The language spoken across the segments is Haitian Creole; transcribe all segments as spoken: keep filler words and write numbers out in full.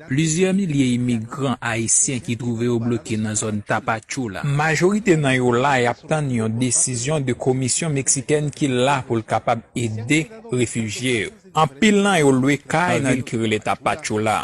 Plizyè milye imigran ayisyen ki twouve yo bloke nan zòn Tapachula. Majorite nan yo la y ap tann yon desizyon de komisyon meksikèn ki la pou l kapab ede refijye yo. Anpil nan yo lwe kay nan vil ki rele Tapachula.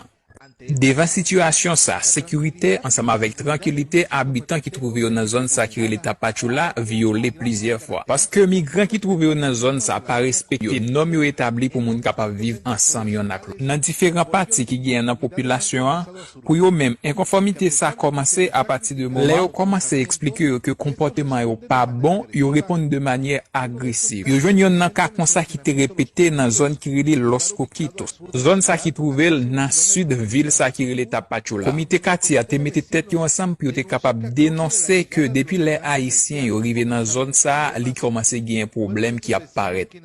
Devan sitiyasyon sa, sekirite ansanm avèk trankilite abitan ki twouve yo nan zòn sa ki rele Tapachula vyole plizyè fwa. Paske migran ki twouve yo nan zòn sa pa respekte nòm yo etabli pou moun kapab viv ansanm yonn ak lòt. Nan diferan pati ki genyen nan popilasyon an, pou yo menm, enkonfòmite sa kòmanse apati de moman lè yo kòmanse eksplike yo ke konpòteman yo pa bon, yo reponn de manyè agresiv. Yo jwenn yonn nan ka konsa ki te repete nan zòn ki rele Los Coquitos. Zòn sa ki twouve l nan sid vil sa ki rele Tapachula. Komite katye a te mete tèt yo ansanm pou yo te kapab denonse ke depi lè Ayisyen yo rive nan zòn sa a, li kòmanse genyen pwoblèm ki ap parèt.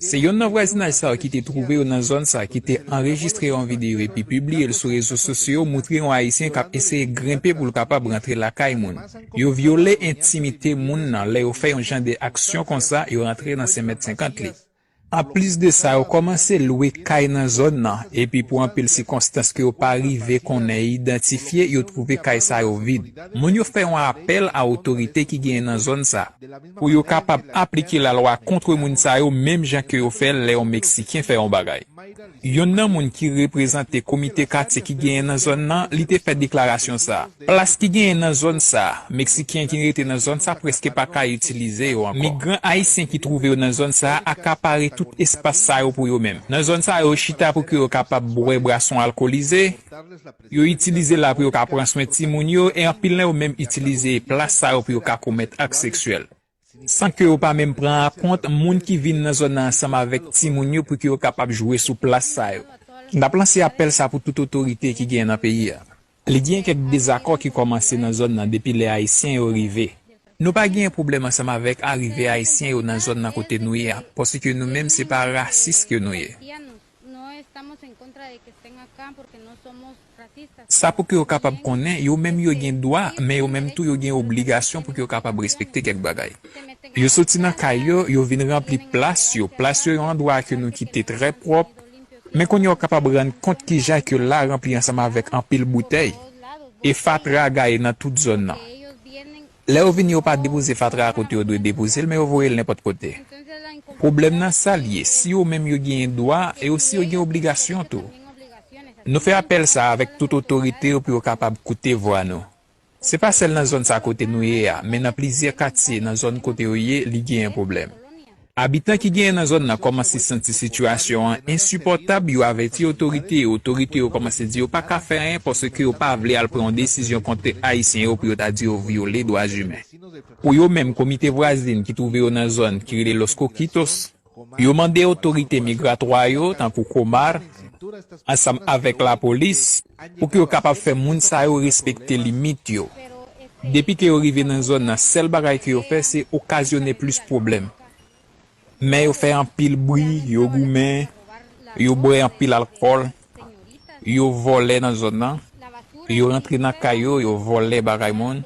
Se yonn nan vwazinaj sa yo ki te twouve yo nan zòn sa ki te anrejistre yon videyo epi pibliye l sou rezo sosyo yo, montre yon Ayisyen k ap eseye grenpe pou l kapab rantre lakay moun. Yo vyole entimite moun nan lè yo fè yon jan de aksyon konsa, yo rantre nan senk mèt senkant li. Anplis de sa, yo kòmanse lwe kay nan zòn nan, epi pou anpil sikonstans ke yo pa rive konnen e idantifye, yo twouve kay sa yo vid. Moun yo fè yon apèl a otorite ki genyen nan zòn sa, pou yo kapab aplike lalwa kont moun sa yo, menm jan ke yo fè l lè yon Meksiken fè yon bagay. Yonn nan moun ki reprezante komite katye ki genyen nan zòn nan, li te fè deklarasyon sa a. Plas ki genyen nan zòn sa a, Meksiken ki rete nan zòn sa a prèske pa ka itilize yo ankò. Migran ayisyen ki twouve yo nan zòn sa a akapare tout espas sa yo pou yo menm. Nan zòn sa a, yo chita pou ke yo kapab bwè bwason alkolize, yo itilize la pou yo ka pran swen timoun yo, e anpil nan yo menm itilize plas sa yo pou yo ka komèt ak seksyèl. San ke yo pa menm pran an kont moun ki vin nan zòn nan ansanm avèk timoun yo pou ke yo kapab jwe sou plas sa yo. N ap lanse apèl sa pou tout otorite ki genyen nan peyi a. Li gen kèk dezakò ki kòmanse nan zòn nan depi lè Ayisyen yo rive. Nou pa genyen pwoblèm ansanm avèk arive Ayisyen yo nan zòn nan kote nou ye a, paske nou menm se pa rasis ke nou ye. Sa pou ke yo kapab konnen, yo menm yo gen dwa, men yo menm tou yo gen obligasyon pou ke yo kapab respekte kèk bagay. Yo soti nan kay yo, yo vin ranpli plas yo. Plas yo yon andwa ke nou kite trè pwòp, men kounye a w kapab rann kont kijan ke la ranpli ansanm avèk anpil boutèy e fatra gaye nan tout zòn nan. Lè yo vini, yo pa depoze fatra a kote yo dwe depoze l, men yo voye l nenpòt kote. Pwoblèm nan sa l ye, si yo menm yo genyen dwa, e osi yo gen obligasyon tou. Nou fè apèl sa a avèk tout otorite yo pou yo kapab koute vwa nou. Se pa sèl nan zòn sa kote nou ye a, men nan plizyè katye nan zòn kote yo ye, li genyen pwoblèm. Abitan ki genyen nan zòn nan kòmanse santi sitiyasyon an ensipòtab, yo avèti otorite yo, otorite yo kòmanse di yo pa ka fè anyen paske yo pa vle al pran yon desizyon kont Ayisyen yo pou yo ta di yo vyole dwa imen. Pou yo menm, komite vwazin ki twouve yo nan zòn ki rele Los Coquitos, yo mande otorite migratwa yo, tankou Comar, ansanm avèk lapolis, pou ke yo kapab fè moun sa yo respekte limit yo. Depi ke yo rive nan zòn nan, sèl bagay ke yo fè, se okazyone plis pwoblèm. Men yo fè anpil bri, yo goumen, yo bwè anpil alkòl, yo vòlè nan zòn nan, yo rantre nan kay yo, yo vòlè bagay moun.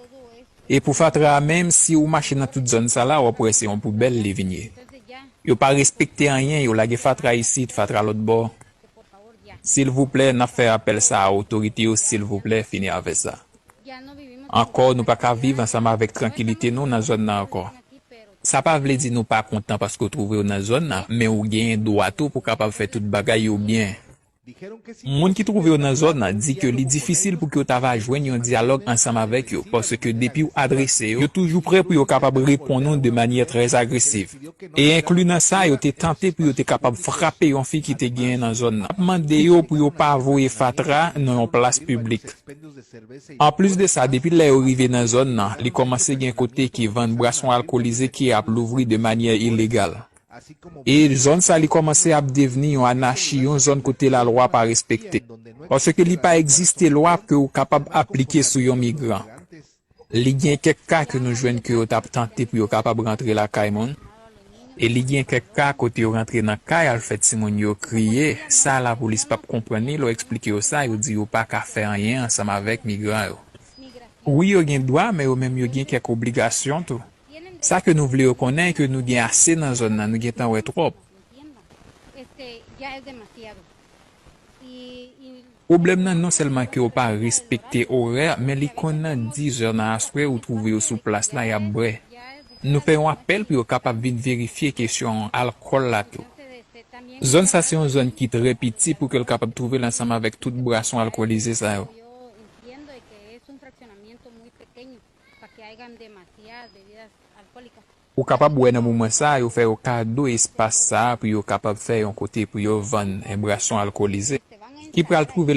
E pou fatra a menm, si ou mache nan tout zòn sa la, w ap wè se yon poubèl li vin ye. Yo pa respekte anyen, yo lage fatra isit, fatra lòt bò. Silvouplè, n ap fè apèl sa a otorite yo, silvouplè, fini avè sa. Ankò, nou pa ka viv ansanm avèk trankilite nou nan zòn nan ankò. Sa pa vle di nou pa kontan paske w twouve w nan zòn nan, men ou genyen dwa tou pou w kapab fè tout bagay yo byen. Moun ki twouve yo nan zòn nan di ke li difisil pou ke yo ta va jwenn yon dyalòg ansanm avèk yo, paske depi w adrese yo, yo toujou prè pou yo kapab reponn ou de manyè trè agresiv. E enkli nan sa, yo te tante pou yo te kapab frape yon fi ki te genyen nan zòn nan. N ap mande yo pou yo pa voye fatra nan yon plas piblik. Anplis de sa, depi lè yo rive nan zòn nan, li kòmanse gen kote ki vann bwason alkolize ki ap louvri de manyè ilegal. E zòn sa li kòmanse ap devni yon anachi, yon zòn kote lalwa pa respekte. Paske li pa egziste lwa ke ou kapab aplike sou yon migran. Li gen kèk ka ke nou jwenn ke yo t ap tante pou yo kapab rantre lakay moun. E li gen kèk ka kote yo rantre nan kay al fè timoun yo kriye. Sa lapolis p ap konprann li lè w eksplike yo sa, yo di yo pa ka fè anyen ansanm avèk migran yo. Wi, yo gen dwa, men yo menm yo gen kèk obligasyon tou. Sa ke nou vle yo konnen, ke nou gen ase nan zòn nan, nou gentan wè twòp. Pwoblèm nan non sèlman ke yo pa respekte orè, men li konn nan diz è nan aswè ou twouve yo sou plas la y ap bwè. Nou fè yon apèl pou yo kapab vin verifye kesyon alkòl la tou. Zòn sa se yon zòn ki trè piti pou ke l kapab twouve l ansanm avèk tout bwason alkolize sa yo. Ou kapab wè nan moman sa a, yo fè yo kado espas sa a pou yo kapab fè yon kote pou yo vann bwason alkolize, ki pral twouve